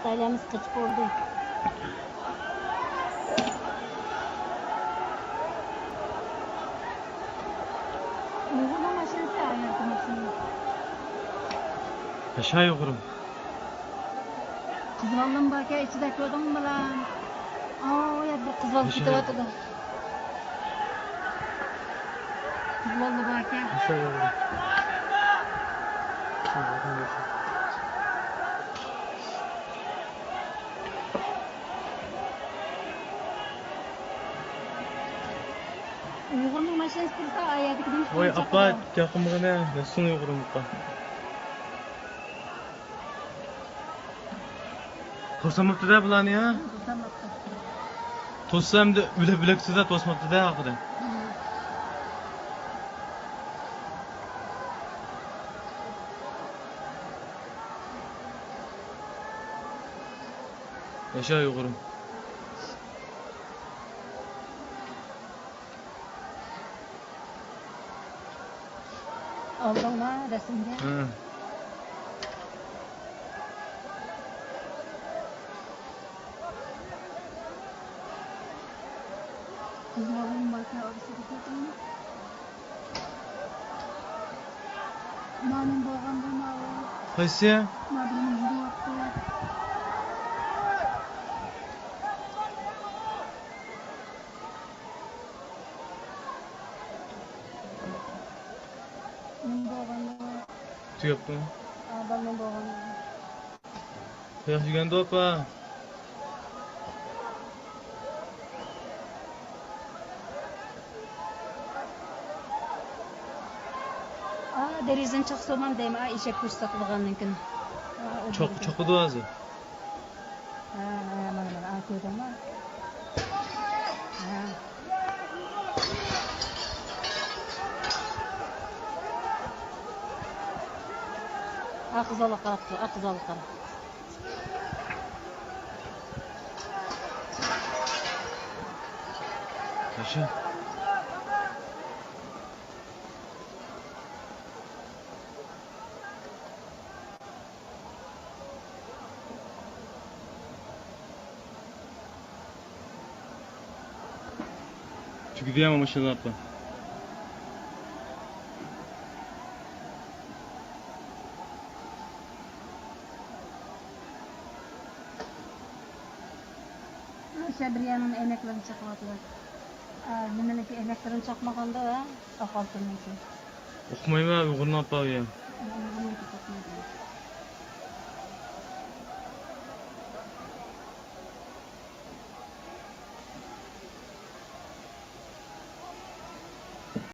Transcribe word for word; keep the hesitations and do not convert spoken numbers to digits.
ئائىلىمىز قېچىپ بولدى. ئۇيغۇرنىڭ ماشىنىسى، ئايال ماشىنا. ياشا ئۇيغۇرۇم. قىز بالىلىرىم باركەن ئىچىدە، كۆردۈڭمۇ بالام؟ ئاۋۇ يەردە بىر قىز بالا كېتىۋاتىدۇ. قىز بالا باركەن. ئۇيغۇرنىڭ ماشىنىسى تۇرسا، ئايەردىكىدىن ۋاي ئاپا، گەپ قىلمىغىنە، نەسسۇن ئۇيغۇرۇم ئاپا. توسالماپتۇ-دە بۇلارنى، ھە؟ توسالماپتۇ. توسسا ئەمدى ئۆلۈپ ئۆلۈكسىز-دە، توسماپتۇ-دە ئاخىرى. ياشا ئۇيغۇرۇم. ئالدىڭما رەسىمگە؟ ھە. قىز بالىنىڭ ماكىياژى كۆرسىتىڭ. مانا بولغاندا ماۋۇ. قايسى؟ مانا بىر مۇندا بوپتۇ. مۇندا بولغاندا. تۈگەپتۇ. ئا، بالىنىڭ بولغاندا. ياخشى يۈگەندى ئاپا. ئا، دېرىزىنى چاقسىمام دەيمەن، ئا، ئېشەك گۆشى ساتىدىغاندىن كېيىن. ئا، ئۇ چاق-، دېرىزە. چاقىدۇ ھازىر. ھە، ھە، مانا، مانا، ئا، كۆردۈڭمۇ؟ ھە. ئا، قىزالغا قاراپتۇ، ئا، قىزالغا قاراپ. ياشا. تۈگىدى يا ماشىنا ئاپا. ئاشۇ بىر يەرنىڭ ئەينەكلىرىنى چېقىۋاتىدۇ. ئا، نېمىنىڭكى ئەينەكلىرىنى چاقمىغاندا، ئاق ئالتۇننىڭكى. ئۇقمايمەن ئۇيغۇرنىڭ ئاپا ئۇ يەر. ئۇيغۇرنىڭكى چاقمايدۇ.